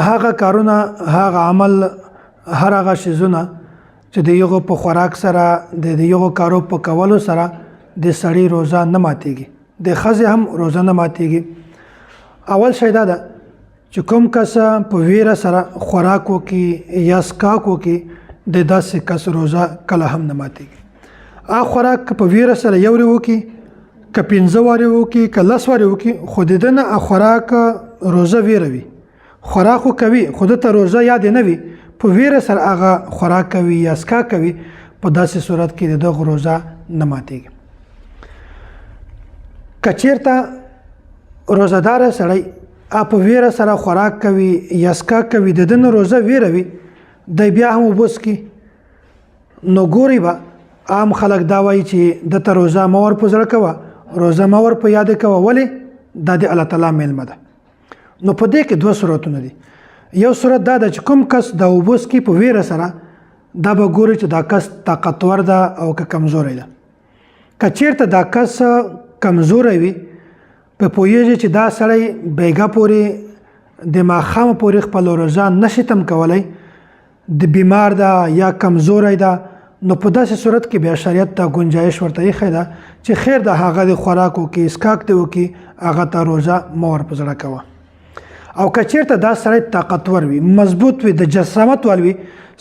هغه کارونه، هغه عمل، هر هغه شیزونه چې د یغو په خوراک سره، د یغو کارو په کولو سره د سړي روزه نه ماتیږي، د ښځې هم روزه نه ماتیږي. اول شی دا ده چې کوم کس په ویره سره خوراک وکړي یا څښاک وکړي، د داسې کس روزه کله هم نه ماتیږي. هغه خوراک که په ویره سره یو وارې وکړي، که 5 وارې وکړي، که 10 وارې وکړي، خو د ده نه خوراک روزه ویره وي. خوراک خو کوي خو ده ته روزه یاد نه وي، په ویره سره هغه خوراک کوي یا څښاک کوي، په داسې صورت کې د دغه روزه نه ماتیږي. که چیرته روزهدار سړی په ویره سره خوراک کوي یا څښاک کوي، د ده نه روزه ویره وي، دی بیا هم اوبه څکي، نو ګوري به عام خلک دا وایي چې ده ته روزه مه ور په زړه کوه، روزه مه ور په یاد کوه، ولې؟ دا د الله تعالی مېلمه ده. نو په دې کې دوه صورتونه دي. یو صورت دا ده چې کوم کس د اوبه څکي په ویره سره، دا به ګوري چې دا کس طاقتور ده او که کمزوری ده. که چیرته دا کس کمزوری وي، په پوهیږي چې دا سړی بیګا پورې د ماښام پورې خپل روزه نشي تم کولی، د بیمار ده یا کمزوری ده، نو په داسې صورت کې بیا شریعت ته گنجایش ورته ایښی ده چې خیر ده هغه د خوراک وکړي، څښاک دې وکړي، هغه ته روزه مه ور په زړه کوه. او که چیرته دا سړی طاقتور وي، مضبوط وي، د جسامت وال وي،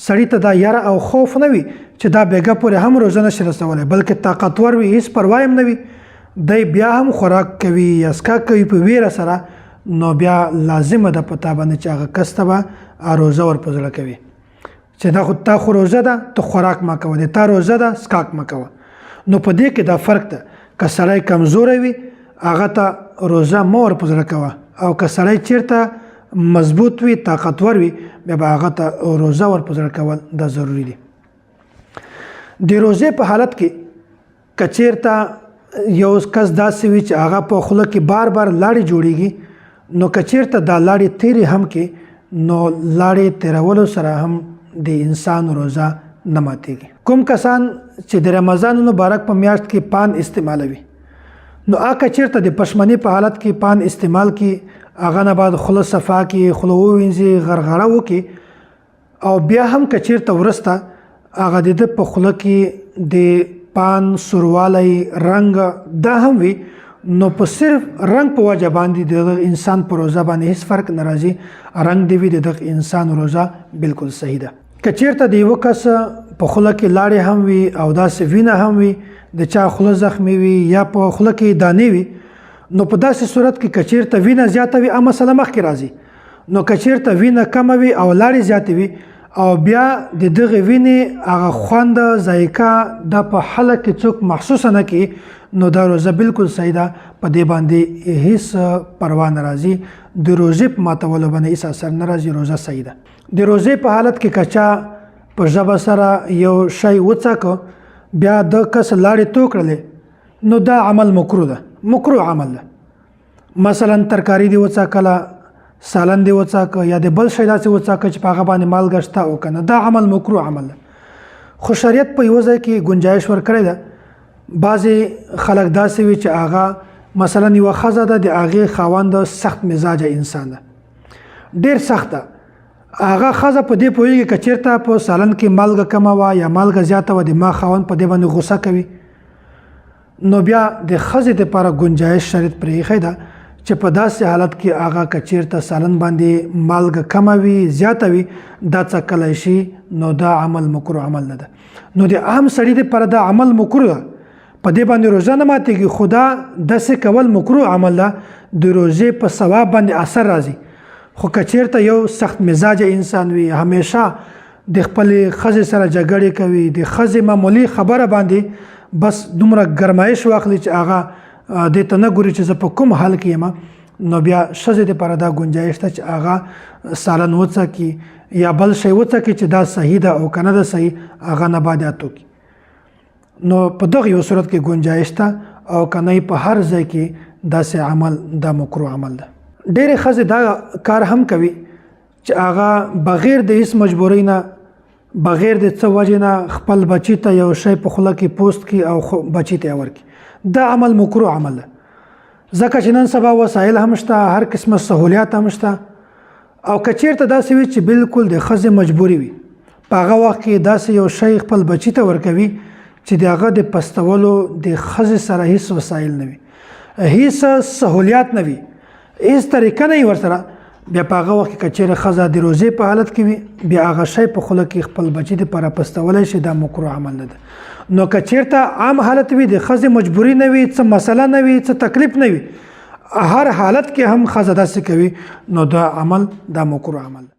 سړی ته دا یره او خوف نه وي چې دا بیګا پورې هم روزه نشي رسولی، بلکې طاقتور وي، هیڅ پروا هم نه وي، دی بیا هم خوراک کوي یا څښاک کوي په ویره سره، نو بیا لازمه ده په تا باندې چې هغه کس ته به روزه ور په زړه کوي چې دا خو تا خو روزه ده، ته خوراک مه کوه، د تا روزه ده، څښاک مه کوه. نو په دې کې دا فرق ده، که سړی کمزوری وي هغه ته روزه مه ور په زړه کوه، او که سړی چیرته مضبوط وي، طاقتور وي، بیا به هغه ته روزه ور په زړه کول دا ضروري دي. د روزې په حالت کې که چیرته یو کس داسې وي چې هغه په خوله کې بار بار لاړې جوړیږي، نو که چیرته دا لاړې تیرې هم کې، نو لاړې تیرولو سره هم د انسان روزه نه ماتیږي. کوم کسان چې د رمضان مبارک په میاشت کې پان استعمالوي، نو هغه چیرته د پښمنۍ په حالت کې پان استعمال کړي، هغه نه بعد خوله صفا کړي، خوله ووینځي، غرغره وکړي، او بیا هم که چیرته ورسته هغه د ده په خوله کې د پان سوروالی رنګ دا هم وي، نو په صرف رنګ په وجه باندې د دغه انسان په روزه باندې هیڅ فرق نه راځي، رنګ دی وي، د دغه انسان روزه بالکل صحیح ده. که چیرته د یوه کس په خوله کې لاړې هم وي او داسې وینه هم وي، د چا خوله زخمي وي یا په خوله کې دانې وي، نو په داسې صورت کې که چیرته وینه زیاته وي، مسله مخکې راځي، نو که چیرته وینه کمه وي او لاړې زیاتې وي او بیا د دغې وینې هغه خوند ذایقه دا په حلق کې څوک محسوسه نه کړي، نو دا روزه بالکل صحیح ده، په دې باندې هیڅ پروا نه راځي، د روزې په ماتولو باندې هیڅ اثر نه راځي، روزه صحیح ده. د روزې په حالت کې که چا په ژبه سره یو شی وڅاکه، بیا د کس لاړې تو کړلې، نو دا عمل مکروه ده، مکروه عمل ده. مثلا ترکاری دی وڅاکله، سالن دی وڅاکه، یا د بل شی داسې وڅاکه چې په هغه باندې مالګه شته او که نه، دا عمل مکروه عمل ده. خو شریعت په یوه ځای کې ګنجایش ورکړی ده. بعضې خلک داسې وي چې هغه مثلا یوه ښځه ده، د هغې خاوند سخت مزاجه انسان ده، ډېر سخت ده، هغه ښځه په دې پوهېږي که چېرته په سالن کې مالګه کمه وه یا مالګه زیاته وه، د ما خاوند په دې باندې غوسه کوي، نو بیا د ښځې دپاره ګنجایش شریعت پرې ایښی ده چې په داسې حالت کې هغه که چیرته سالن باندې مالګه کمه وي زیاته وي، دا څکلی شي، نو دا عمل مکروه عمل نه ده. نو د عام سړي دپاره دا عمل مکروه ده، په دې باندې روزه نه ماتېږي، خو دا داسې کول مکروه عمل ده، د روزې په ثواب باندې اثر راځي. خو که چیرته یو سخت مزاجه انسان وي، همیشه د خپلې ښځې سره جګړې کوي، د ښځې معمولي خبره باندې بس دومره ګرمایش واخلي چې هغه دې ته نه ګوري چې زه په کوم حال کې یم، نو بیا ښځې دپاره دا ګنجایش ده چې هغه سالن وڅکي یا بل شی وڅکي چې دا صحیح ده او که نه ده صحیح، هغه نه باید وکړي. نو په دغه یو صورت کې ګنجایش ده، او که نه په هر ځای کې داسې عمل دا مکروه عمل ده. ډېرې ښځې دا کار هم کوي چې هغه بغیر د هیڅ مجبورۍ نه، بغیر د څه وجې نه خپل بچي ته یو شی په خوله کې پوست کړي او بچي ته یې ورکړي. دا عمل مکروه عمل ده، ځکه چې نن سبا وسایل هم شته، هر قسمه سهولیات هم شته، او که چیرته داسې وي چې بالکل د ښځې مجبوري وي، په هغه وخت کې داسې یو شی خپل بچي ته ورکوي چې د هغه د پستولو د ښځې سره هیڅ وسایل نه وي، هیڅ سهولیات نه وي، هیڅ طریقه نه وي ورسره، بیا په هغه وخت کې که چیرې ښځه د روزې په حالت کې وي، بیا هغه شی په خوله کې خپل بچي دپاره پستولی شي، دا مکروه عمل نه ده. نو که چیرته عام حالت وي، د ښځې مجبوري نه وي، څه مسله نه وي، څه تکلیف نه وي، هر حالت کې هم ښځه داسې کوي، نو دا عمل دا مکروه عمل.